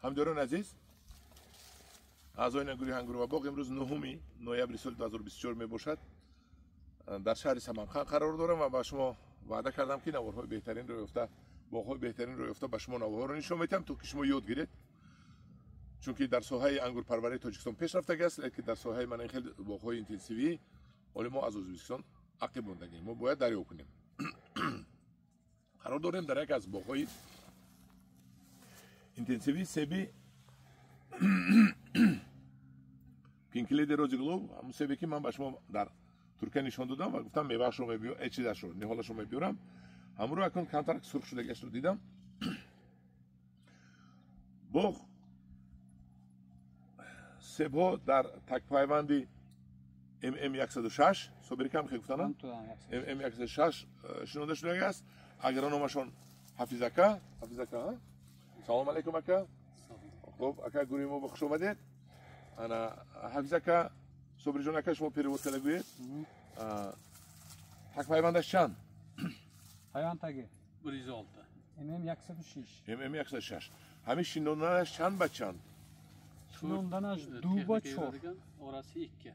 Ҳамдиёрони азиз, аъзои гурӯҳи ангур ва боғ, имрӯз 9 ноябри соли 2024 мебошад. Дар шаҳри Самарқанд қарор дорам ва ба шумо ваъда кардам, ки наворҳои беҳтаринро ёфта, боғҳои беҳтаринро ёфта, ба шумо наворҳоро нишон медиҳам, то ки шумо ёд гиред. Чунки дар соҳаи ангурпарварии Тоҷикистон пешрафтагӣ аст, лекин дар соҳаи мана ин хел боғҳои интенсивӣ ҳоли мо аз Ӯзбекистон ақиб мондагем. Мо бояд дарёб кунем. Қарор дорем дар яке аз боғҳои интенсивии себи Пинк Леди Рози Глоб, ҳамун себе ки ман ба шумо дар Туркия нишон додам ва гуфтам меваашро мебиёрам, чизашро, ниҳолашро мебиёрам. Ҳамонро акнун камтар сурх шудагиашро дидам. Боғ себҳо дар такпайванди ММ 106, собирикам хе гуфтанам, ММ 106 шинонда шудагӣ аст. Агрономашон Ҳафиз ака. Ҳафиз ака, салом алейкум, ака. Хуб, ака, гурӯҳи мо ба хуш омадед. Ана Ҳафиз ака, Собирҷон ака, шумо перевод карда гӯед. Такпайвандаш чанд? Пайвандтаги 106. ММ 106. ММ 106. Ҳамин шинонданаш чанд ба чанд? Шинонданаш 2 ба 4. Orasi 2.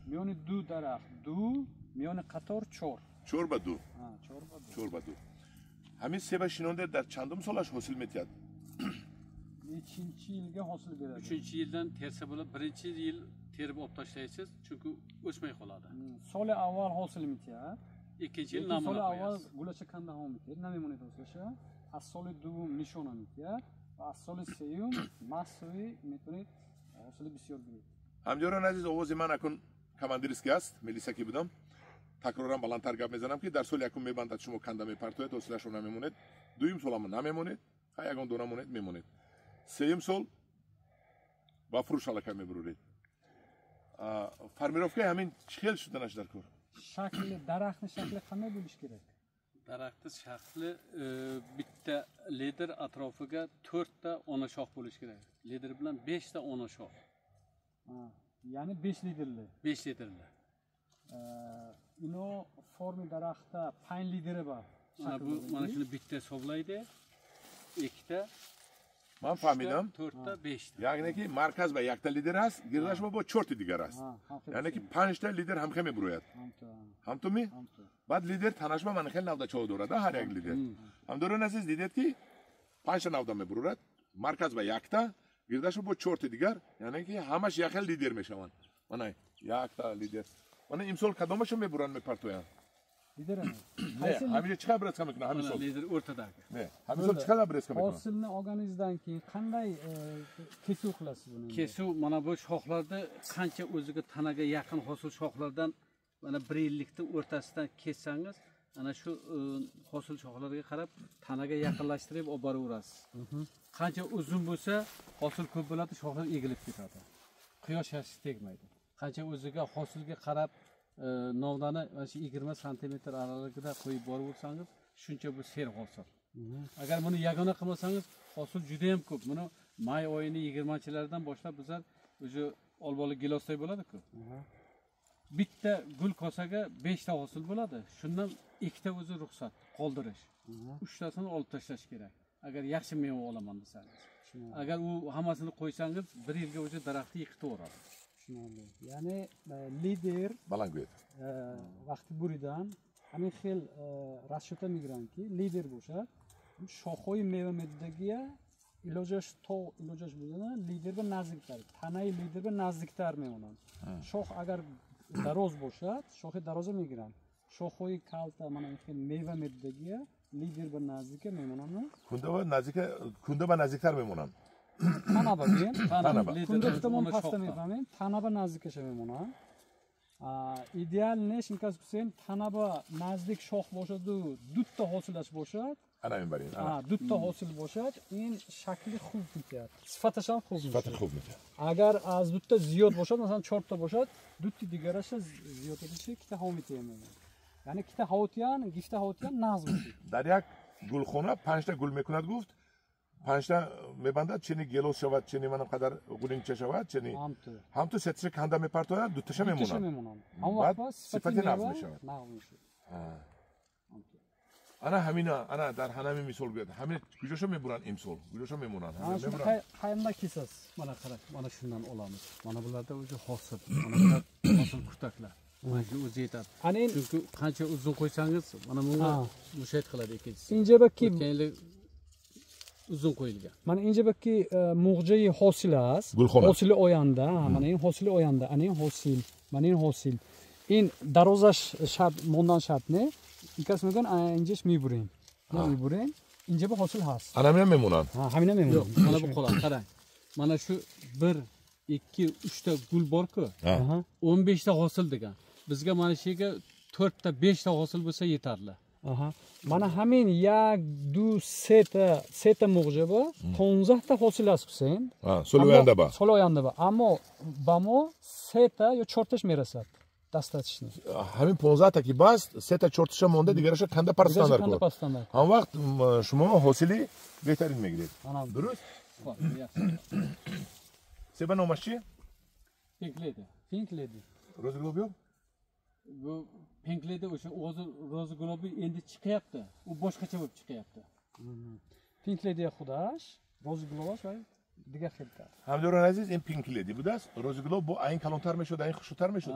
Миёни ду дарахт ду, миёни қатор чор. 4 ба 2. 4 ба 2. 4 ба 2. Ҳамин себа шинонда дар чандум солаш ҳосил метиҳад? Nechinchi yilga hosil beradi? Uchinchi yildan tersa bo'ladi. Birinchi yil terib olib tashlaysiz, chunki o'smay qoladi. Соли аввал ҳосил метиҳад. Ikkinchi yil Лекин namuna соли аввал qo'yasiz. Гулаша канда ҳо метиҳад, намемонед ҳосилаша. Аз соли дуввум нишона метиҳад ва аз соли сеюм массовый метавонед ҳосили бисёр гиред. Ҳамдиёрони азиз, овози ман акун командирский аст, милисакӣ будам. Такроран баландтар гап мезанам, ки дар соли якум мебандад, шумо канда мепартоед, ҳосилашро намемонед. Дуюм солам намемонед, ха, ягон дона монед, мемонед. Сеюм сол ба фурӯш аллакай мебуроред. Формировкаи ҳамин чӣ хел шуданаш дар кор? Шакли дарахтni shakli qanday bo'lishi kerak? Daraxtni shakli bitta лидер atrofiga to'rtta ona shox bo'lishi kerak. Лидер bilan beshta ona shox. Ha, ya'ni 5 liderli. 5 liderli. Ино форми дарахта 5 lideri bor. Mana bu, mana shuni bitta hisoblaydi. Ikkita, Ман фаҳмидам. to'rtta, beshta. Яъне ки марказ ба якта лидер аст, гирдаш бо чорти дигар аст. Яъне ки панҷта лидер ҳамхе мебурояд. Ҳамту ми? Баъд лидер танашба мана хел навдачаҳо дорад, ҳар як лидер. Ҳамдорон азиз, дидед, ки панҷта навда мебурорад, марказ ба якта, гирдашба бо чорти дигар, яъне ки ҳамаш якхел лидер мешаванд. Мана якта лидер. Мана имсол кадомашо мебуранд, мепартоянд? Лидер. Не, ҳамиҷа чӣ қадр обрезка мекунад ҳамин Mana сол? Лидер o'rtadagi. Не, ҳамин сол чӣ қадр обрезка мекунад? Hosilni olganingizdan keyin qanday kesuv qilasiz buni endi? Kesuv mana bu shoxlarda qancha o'ziga, tanaga yaqin hosil shoxlardan, mana bir yillikni o'rtasidan kessangiz, ana shu hosil shoxlarga qarab tanaga yaqinlashtirib olib boraverasiz. Qancha uzun bo'lsa, hosil ko'p bo'ladi, shoxlar egilib ketadi. Quyosh yaxshi tegmaydi. Qancha o'ziga, hosilga qarab novdani mana shu 20 santimetr araligida qo'yib boraversangiz, shuncha bu ser hosil. Agar buni yagona qilmasangiz, hosil juda ham ko'p. Buni may oyini 20-laridan boshlab bizlar уже olboli gilosday bo'ladi-ku. Bitta gul kosaga 5 ta hosil bo'ladi. Shundan ikkita o'zi ruxsat qoldirish. Uchtasini olib tashlash kerak. Agar yaxshi meva olaman desangiz. Agar u hammasini qo'ysangiz, bir yilga o'zi daraxtni yiqitib yuboradi. Tushunarli. Ya'ni lider Баланд гӯед. Вақти буридан ҳамин хел расчета мегиранд, ки лидер бошад, шохҳои мева медодагия илоҷаш то илоҷаш будана лидер ба наздиктар, танаи лидер ба наздиктар мемонанд. Шох агар дароз бошад, шохи дароза мегиранд. Шохҳои калта, мана ин хел мева медодагия лидер ба наздика мемонанд. Кунда ба наздика, кунда ба наздиктар мемонанд. Танаба гӯем. Танаба. Кунда гуфтамон Ona паста shoxda. Мефаҳмем, танаба наздикаша мемонанд. Идеал неш ин кас гуфтем, танаба наздик шох бошаду дутта ҳосилаш бошад. Ана ин барин. Ана. Дутта ҳосил бошад, ин шакли хуб метиҳад, сифаташам хуб Сифати мешавад. Хуб метиҳад. Агар аз дутта зиёд бошад, масалан чорта бошад, дутти дигараша зиёдатиши кита ҳо метиҳем мегӯянд, яъне кита ҳотиян, гифта ҳотиян нағз бошид. Дар як гулхона панҷта гул мекунад, гуфт, панҷта мебандад, чени гелос шавад, чени манам қадар ғулинча шавад, чени ҳамту. Ҳамту сеташа канда мепартояд, дуташа Дуташа мемонад. Мемонанд. Ҳамон Баъд вақт сифати сифати нағз мева мешавад. Нағз мешавад. Ҳамту. Ана ҳамина, ана дар ҳанами мисол гӯяд. Ҳамин куҷошо мебуранд имсол? Куҷошо мемонанд? Мебуранд. Qayerda kesasiz? Mana qarang, mana shundan olamiz. Mana bularda o'zi hosil. Mana bular hosil kurtaklar. Mana shu o'zi yetadi. Ana endi chunki qancha uzun qo'ysangiz, mana bunga mushat qiladi ikkinchisi. Injabaki o'tgan yili uzun qo'yilgan. Mana injabaki muğjai hosil ast. Hosili oyanda, mana ин hosili oyanda, ana ин hosil, mana ин hosil. Ин дарозаш шарт мондан шарт не. Инкас мегӯян инҷаш мебурем. Мо мебурем. Инҷа ба ҳосил ҳаст. Ана ҳамина мемонанд. Ha, ҳамина мемонанд. Yo'q, mana bu qoladi, qarang. Mana shu 1 2 3 ta gul bor-ku. 15 ta hosil degan. Bizga mana shu yerga 4 ta 5 ta hosil bo'lsa yetarli. Aha. Mana ҳамин 1 2 3 ta muğja bor, 15 ta hosil ast Husayn. Ha, so'l оянда ба. So'l оянда ба. Ammo ба мо 3 ta yo 4 tash мерасад. Достаточно. Ҳамин 15 та ки бас, 3 та 4 таша монда, дигараша канда парстандар кор. Ҳам вақт шумо ҳосили беҳтарин мегиред. Дуруст? Себа номаш чи? Pink Lady. Pink Lady. Rozi Globe yo'q? Bu Pink Lady o'sha o'zi Rozi Globe endi chiqyapti. U boshqacha bo'lib chiqyapti. Pink Lady xudash, Rozi Globe va digar xiltar. Ҳамдорон азиз, ин Pink Lady будааст. Rozi Globe bu айн калонтар мешуд, айн хушрӯтар мешуд.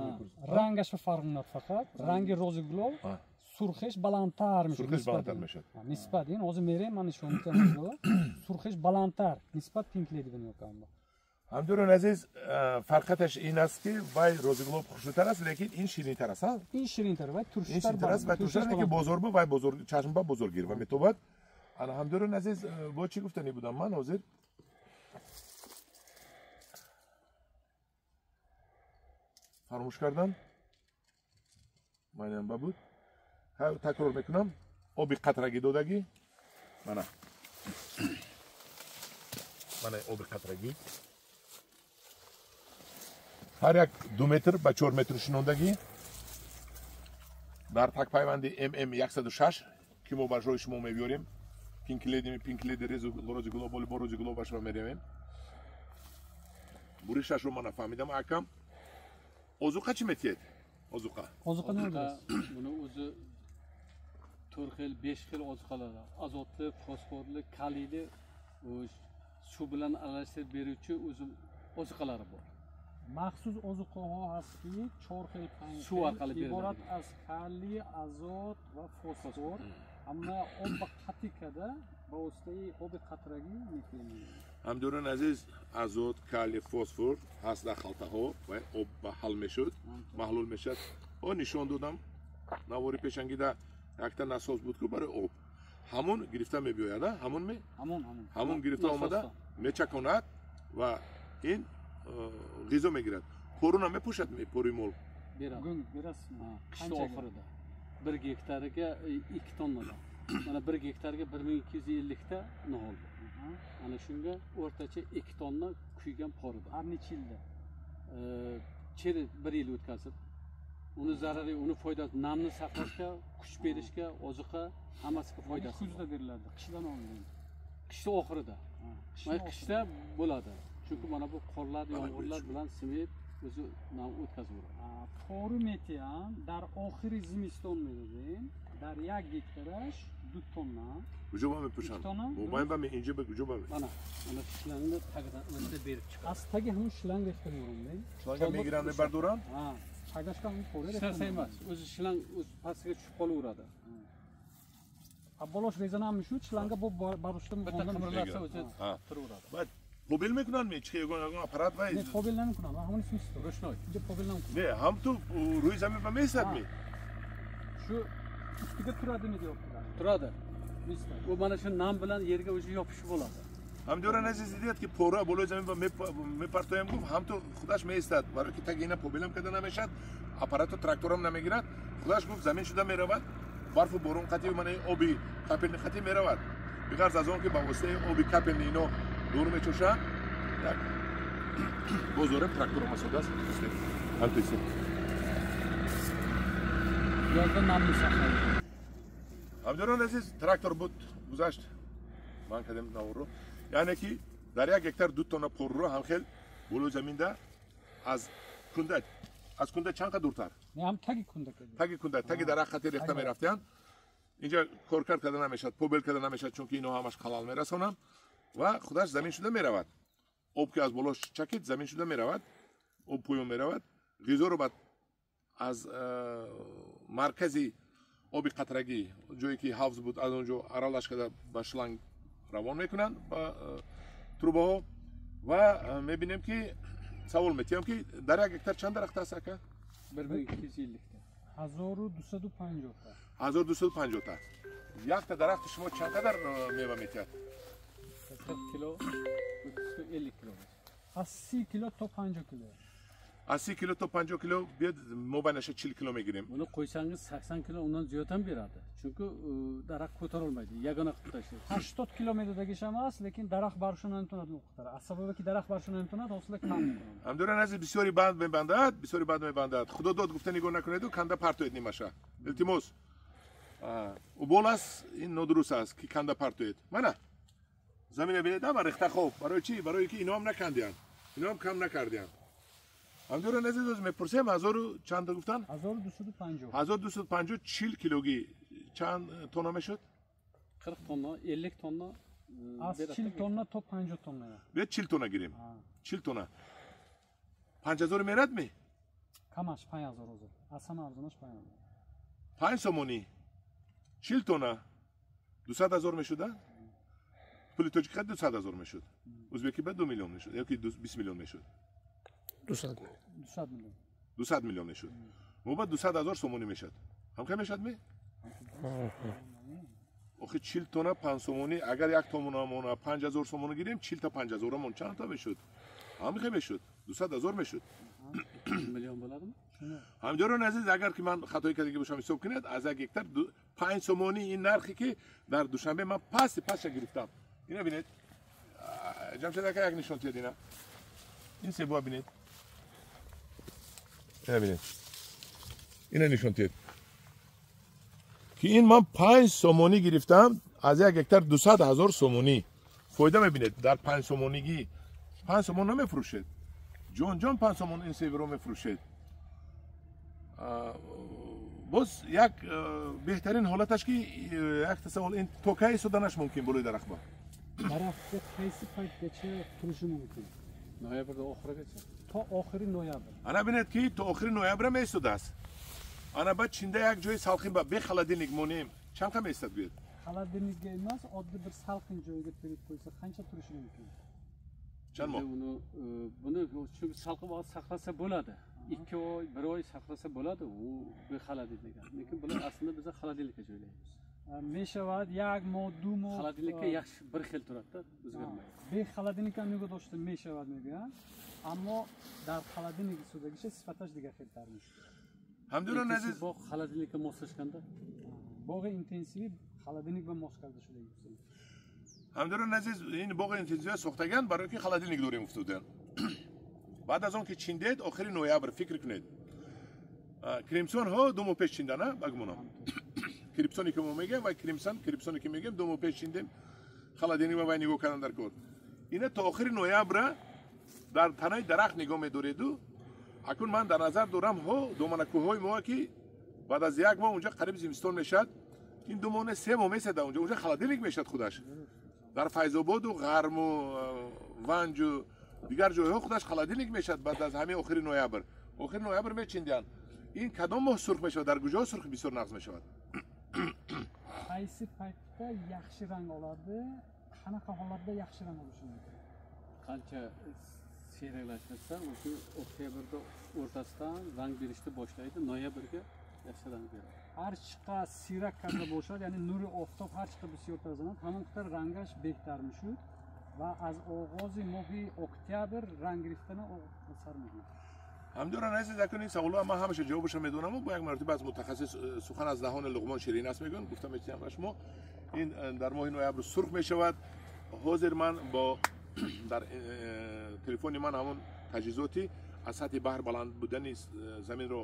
Рангаш фарқ мекунад фақат. Ранги Rozi Globe сурхиш баландтар мешуд. Сурхиш баландтар мешуд. Нисбат ин ҳозир мерем, ман нишон медиҳам. Сурхиш баландтар нисбат Pink Lady бинёкам. Ҳамдорон азиз, фарқаташ ин аст ки вай Rozi Globe хушрӯтар аст, лекин ин ширинтар аст, ҳа? Ин ширинтар ва турштар. Ин ширинтар аст ва турштар, ки бозор ба вай бозор чашм ба бозор гир ва метобад. Ана ҳамдорон азиз, бо чӣ гуфтанӣ будам ман ҳозир? Фаромӯш кардам. Майнам ба буд. Такрор мекунам. Оби қатрагӣ додагӣ. Мана. Мана оби қатрагӣ. Ҳар як 2 метр ба 4 метр шинондагӣ. Дар такпайванди MM106 ки мо ба ҷои шумо мебиёрем. Pink Lady, Pink Lady, Rozi Globe, бо Rozi Globe башва меревем. Буришашро ман нафаҳмидам акам. Озуқа чӣ метиҳед? Озуқа. Озуқа nima bilasiz? Buni o'zi 4 xil, 5 xil ozuqalar. Azotli, fosforli, kaliyli, suv bilan aralashtirib beruvchi o'zi ozuqalari bor. Maxsus ozuqaho hastki 4 xil, 5 suv orqali beriladi. Iborat az kaliy, azot va fosfor. Ammo ob qatikada ba vositai obi qatragi metiyamiz. Ҳамдорон азиз, азот, калий, фосфор ҳаст дар халтаҳо ва об ба ҳал мешуд, маҳлул мешад. О нишон додам навори пешангида якта насос буд ку барои об. Ҳамон гирифта мебиёяд, ҳамон ме? Ҳамон гирифта омада мечаконад ва ин ғизо мегирад. Поруна мепӯшад пори мол? Берadi. Qishni oxirida 1 gektariga 2 tonnadan. Mana 1 gektarga 1250 ta nihol bor. Ana shunga o'rtacha 2 tonna kuygan pori bor. Har necha yilda? Cherik 1 yil o'tkazib, uni zarari, uni foydasi, namni saqlashga, kuch berishga, oziqa hammasiga foydasi. Kuzda beriladi, qishdan oldin. Qishni oxirida. Mana qishda bo'ladi. Chunki mana bu qorlar, yomg'irlar bilan simib o'zi nam o'tkazib yuboradi. Pori metiyam дар охири зимистон медодем, дар 1 гектараш 2 тонна. Куҷо ба мепӯшанд? Мобайн ба инҷо ба куҷо ба? Mana, mana shlangni tagidan o'zida berib chiqadi. Аз таги ҳамон шланг рехта меорем. Шланга мегиранд, мебардоранд? Ha, tagashga ҳамон pori rехта. Narsa emas, o'zi shlang o'z pastiga tushib qolaveradi. Болош реза намешуд, шланга бо бардошта bitta qimirlatsa o'zi turaveradi. Баъд побел мекунанд ми? Чи ягон аппарат вай? Не, побел намекунанд, ҳамон исмист. Рушной. Инҷо побел намекунанд. Не, ҳам ту рӯи замин ба меистад ми? Shu ustiga turadimi deyaptilar. Turadi. U mana shu nam bilan yerga o'zi yopishib bo'ladi. Ҳамдиёрон азиз, дидед ки пора болои замин ба мепартоям гуфт, ҳам ту худаш меистад. Барои ки таги ина побелам карда намешад, аппарату тракторам намегирад. Худаш гуфт замин шуда меравад, барфу борон қатӣ мана оби капелни қатӣ меравад. Биғарз аз он ки ба воситаи оби капелни ино дур мечошанд, як боз дорем трактор омасодааст. Ҳам ту истед. Yozda namni saqlaydi. Ҳамдиёрон азиз, трактор буд гузашт. Ман кардем наворро. Яъне ки дар 1 гектар 2 тонна порро ҳамхел болои заминда аз кунда чанд қадр дуртар? Не, ҳам таги кунда кардем. Таги кунда, таги дарахт хати рехта мерафтиянд. Инҷа коркард карда намешавад, побел карда намешавад, чунки ино ҳамаш халал мерасонанд ва худаш замин шуда меравад. Об ки аз боло чакид, замин шуда меравад, об поён меравад. Ғизоро баъд аз маркази оби қатрагӣ, ҷое ки ҳавз буд, аз он ҷо аралаш карда ба шланг равон мекунанд ба трубаҳо. Ва мебинем ки савол метиҳам ки дар як гектар чанд дарахт аст ака? 1250 та. 1250 та. 1250 та. Якта дарахти шумо чанд қадар мева метиҳад? 40 кило, 50 кило. Аз 30 кило то 50 кило. Аз 30 кило то 50 кило, биёд мобайнаша 40 кило мегирем. Buni qo'ysangiz 80 kilo undan ziyod ham beradi. Chunki daraxt ko'tara olmaydi, yagona qilib tashlaysiz. 80 кило медодагиш ҳам аст, лекин дарахт баршо наметавонад уқтара. Аз сабабе ки дарахт баршо наметавонад, ҳосила кам мекунад. Ҳамдуран азиз, бисёри банд мебандад, бисёри банд мебандад. Худо дод гуфта нигоҳ накунеду канда партоед нимаша. Илтимос. Убол аст, ин нодуруст аст ки канда партоед. Мана замина бинед, ама рехта хоб. Барои чӣ? Барои ки ино ҳам накандианд. Ино ҳам кам накардианд. Ҳамдуран азиз, оз мепурсем, ҳазору чанд гуфтан? 1250. 1250 40 килоги чанд тонна мешуд? 40 тонна, 50 тонна. Аз 40 тонна то 50 тонна. Биёд 40 тонна гирем. 40 тонна. 5000 мерад ми? Камаш 5000 ҳозир. Аз ҳама арзонаш 5000. 5 сомонӣ. 40 тонна 200 000 мешуда? Пули тоҷикӣ 200 000 мешуд. Ӯзбекӣ ба 2 миллион мешуд ё ки 20 миллион мешуд. 200 миллион. 200 миллион мешуд. Мо ба 200 000 сомонӣ мешуд. Ҳамхел мешуд ми? Охи 40 тонна 5 сомонӣ, агар як тонна 5000 сомонӣ гирем, 40 та 5000 мон чанд та мешуд? Ҳамхел мешуд. 200 000 мешуд. Миллион bo'ladimi? Ҳамдорон азиз, агар ки ман хатои кардагӣ бошам ҳисоб кунед, аз як гектар 5 сомонӣ ин нархе ки дар Душанбе ман пасти пасша гирифтам. Ина бинед. Ҷамшед ака як нишон тиҳед ина. Ин себуа бинед. Ина бинед. Ина нишон тиҳед. Ки ин ман 5 сомонӣ гирифтам, аз як гектар 200 000 сомонӣ. Фоида мебинед дар 5 сомонигӣ. 5 сомон намефурӯшед. Ҷон ҷон 5 сомон ин себро мефурӯшед. Боз як беҳтарин ҳолаташ ки як тасаввур ин то кай истоданаш мумкин болои дарахтба? Дарахтда qaysi paytgacha turishi mumkin? Noyabrda oxirigacha. То охири ноябр. Ана бинед ки то охири ноябра меистодааст. Ана баъд чинда як ҷои салқин ба бе холодильник монем чанд қа меистад гӯед? Холодильникка emas, oddiy bir salqin joyga terib qo'ysa qancha turishi mumkin? Чанд моҳ? Buni chunki salqin vaqt saqlasa bo'ladi. 2 oy, 1 oy saqlasa bo'ladi, u be холодильник. Lekin bular aslida biz холодильникka joylaymiz. Мешавад як моҳ, ду моҳ. Холодильникка yaxshi bir xil turadi-da, o'zgarmaydi. Бе холодильникка нигоҳ дошта мешавад мегӯянд, аммо дар холодильник истодаgicha сифаташ дигар хелтар мешавад. Ҳамдурон азиз, боғ холодильникка moslashganda, боғи интенсивӣ холодильник ба мос карда шуда. Ҳамдурон азиз, ин боғи интенсивӣ сохтаган барои ки холодильник дорем уфтодан. Баъд аз он ки чиндед, охири ноябр фикр кунед. Кримсон ҳо 2 моҳ пеш чиндана, ба гумонам. Крипсоне ки мо мегӯем ва кримсон, крипсоне ки мегӯем 2 моҳ пеш чиндем, холодильник ва вай нигоҳ кардан дар кор. Ина то охири ноябра дар танаи дарахт нигоҳ медореду. Акун ман дар назар дорам ҳо доманакӯҳҳои мо ки баъд аз як моҳ унҷа қариб зимистон мешавад. Ин 2 моҳ не 3 моҳ месад унҷа, унҷа холодильник мешавад худаш. Дар Файзободу Ғарму Ванҷу дигар ҷойҳо худаш холодильник мешавад баъд аз ҳамин охири ноябр. Охири ноябр мечиндианд. Ин кадом моҳ сурх мешавад? Дар куҷо сурх бисёр нағз мешавад? Qaysi paytda yaxshi rang oladi? Qanaqa holatda yaxshi rang olishi mumkin? Qancha siyraklashsa, o'sha oktyabrda o'rtasidan rang berishni boshlaydi, noyabrga yaxshi rang beradi. Har chiqa siyrak karda bo'lsa, ya'ni nuri oftob har chiqa bisyor tarzanad, hamon qadar rangash behtar mishud va аз оғози моҳи октябр ранг гирифтана сар мекунад. Ҳамдурон азиз, акун ин саволҳо ман ҳамаша ҷавобашро медонам бо як маротиба аз мутахассис сухан аз даҳони Луқмон ширин аст мегӯям, гуфта метиҳам ба шумо. Ин дар моҳи ноябр сурх мешавад. Ҳозир ман бо дар телефони ман ҳамон таҷҳизоти аз сатҳи баҳр баланд будани заминро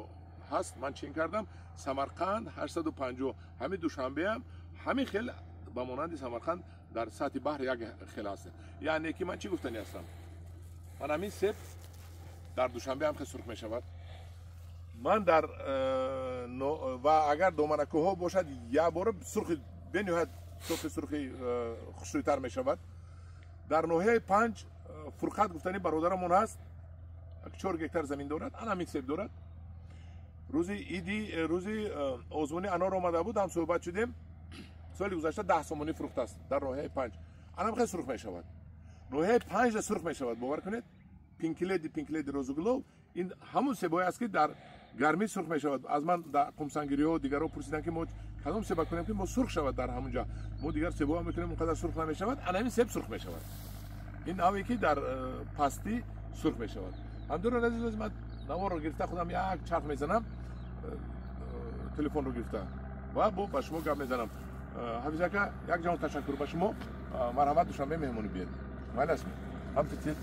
ҳаст, ман чен кардам. Самарқанд 850, ҳамин Душанбеам ҳамин хел ба монанди Самарқанд дар сатҳи баҳр як хел ҳаст. Яъне ки ман чӣ гуфтани ҳастам? Ман ҳамин себ дар Душанбе ҳам хел сурх мешавад, Ман дар ва агар доманакӯҳҳо бошад, як бора сурхи бениҳоят сурхи хушрӯйтар мешавад. Дар ноҳияи Панҷ Фурқат гуфтани бародарамон ҳаст, 4 гектар замин дорад, ана ҳамин себ дорад. Рӯзи иди, рӯзи озмуни анор омада буд, ҳам суҳбат шудем. Соли гузашта 10 сомонӣ фурӯхтааст дар ноҳияи Панҷ. Анам хеле сурх мешавад. Ноҳияи Панҷда сурх мешавад, бовар кунед. Пинкледи Розуглов ин ҳамун себҳое аст, ки дар гармӣ сурх мешавад. Аз ман дар қумсангириҳо дигарҳо пурсиданд, ки мо кадом себа кунем, ки мо сурх шавад дар ҳамун ҷо. Мо дигар себҳо мекунем, он қадар сурх намешавад. Ана ҳамин себ сурх мешавад. Ин навъе ки дар пастӣ сурх мешавад. Ҳамдурон азиз, ман наворро гирифта худам як чарх мезанам, телефонро гирифта ва бо ба шумо гап мезанам. Ҳафиз ака, як ҷаҳон ташаккур ба шумо. Марҳамат, Душанбе меҳмонӣ биед. Майли аст? Ҳам титед.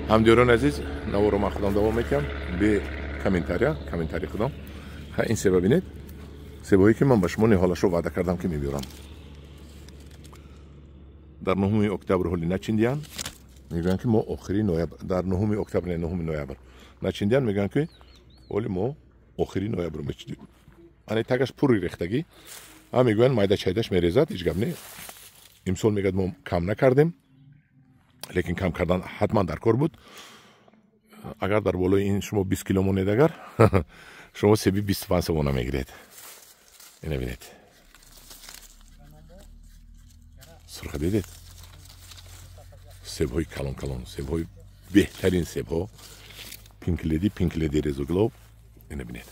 Ҳамдиёрони азиз, наворро ман худам давом мекунам бе комментария, комментари худам. Ха, ин себа бинед, себҳое ки ман ба шумо ниҳолашро ваъда кардам, ки мебиёрам. Дар 9 октябр ҳоли начиндиянд, мегӯянд, ки мо охири ноябр, дар 9 октябр, не, 9 ноябр начиндиянд, мегӯянд, ки ҳоли мо охири ноябр мечидем. Ана тагаш пурри рехтагӣ, ҳа мегӯянд майда чайдаш мерезад, ҳеҷ гап не. Имсол мегӯяд мо кам накардем, лекин кам кардан ҳатман дар кор буд. Агар дар болои ин шумо 20 кило монед, агар шумо себи 25 сомона мегиред. Ина бинед, сурха дидед, себҳои калон калон, себҳои беҳтарин себҳо, Пинкледи, Пинкледи Резуглов. Ина бинед.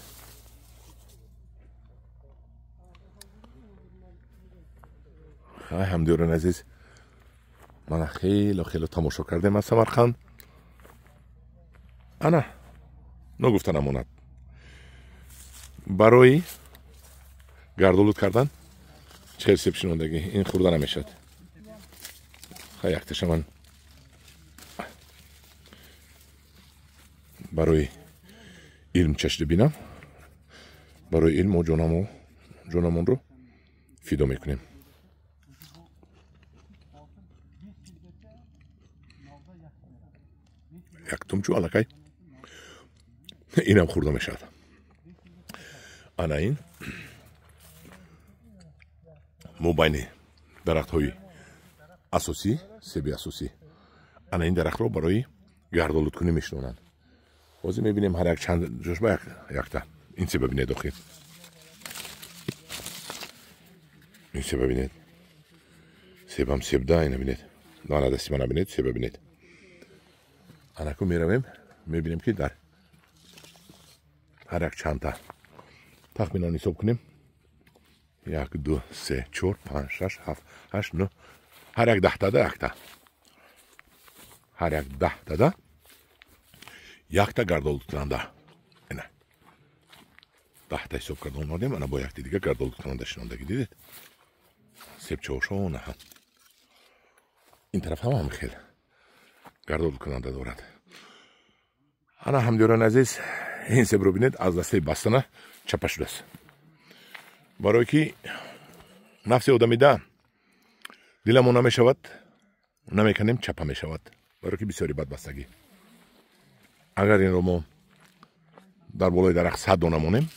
Ҳамдиёрони азиз, мана хело хело тамошо кардем аз Самарқанд. Ана ногуфта намонад, барои гардолуд кардан чӣ хел себ шинондагӣ, ин хӯрда намешавад. Ха, якташа ман барои илм чашида бинам. Барои илм мо ҷонамонро фидо мекунем. Як тумчу аллакай инам хӯрда мешавад. Ана ин мо байни дарахтҳои асосӣ, себи асосӣ, ана ин дарахтро барои гардолудкунӣ мешинонанд. Ҳозир мебинем ҳар як чанд ҷошба якта. Ин себа бинед, охир ин себа бинед, себам себда, ина бинед, ана дасти мана бинед, себа бинед. Анаку меравем, мебинем, ки дар ҳар як чандта тахминан ҳисоб кунем: 1, 2, 3, 4, 5, 6, 7, 8, 9, ҳар як 10тада якта, ҳар як 10тада якта гардолудкунанда. Ина 10та ҳисоб карда омадем, ана бо якти дига гардолудкунанда шинондагӣ, дидед, себчаошона. Ин тараф ҳам ҳам хел гардолудкунанда дорад. Ана ҳамдиёрони азиз, ин себро бинед, аз дастаи бастана чапа шудааст. Барое ки нафси одамида диламон намешавад, намеканем, чапа мешавад, барое ки бисёри бадбастагӣ. Агар инро мо дар болои дарахт 100 дона монем,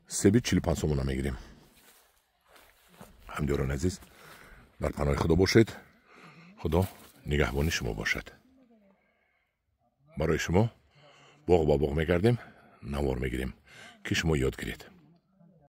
себи 45 сомона мегирем. Ҳамдиёрони азиз, дар паноҳи Худо бошед. Худо нигаҳбони шумо бошад. Барои шумо боғ ба боғ мегардем, навор мегирем, ки шумо ёд гиред.